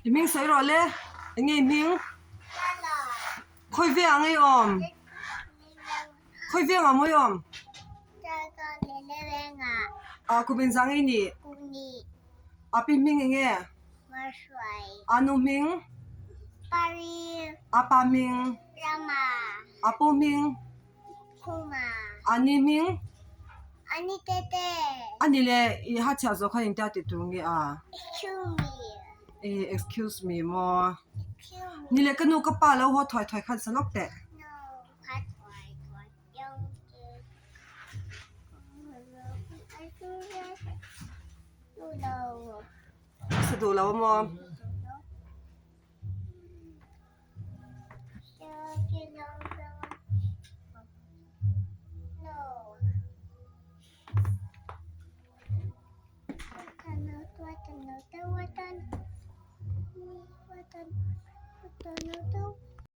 I hming sawi rawh le, eng nge i hming? Khawi veng ang i awm? Khawi veng ang maw i awm? Ah kum inzah nge i nih? A pi hming eng nge? A nu hming? A pa hming? A pu hming? A ni hming? A ni le i ha chhiah zawh khan engtia tih tur nge a? Eh excuse me maw? Ni le ka nu ka pa lo haw thuai thuai khan sa lawk teh. Sa duh lo a maw?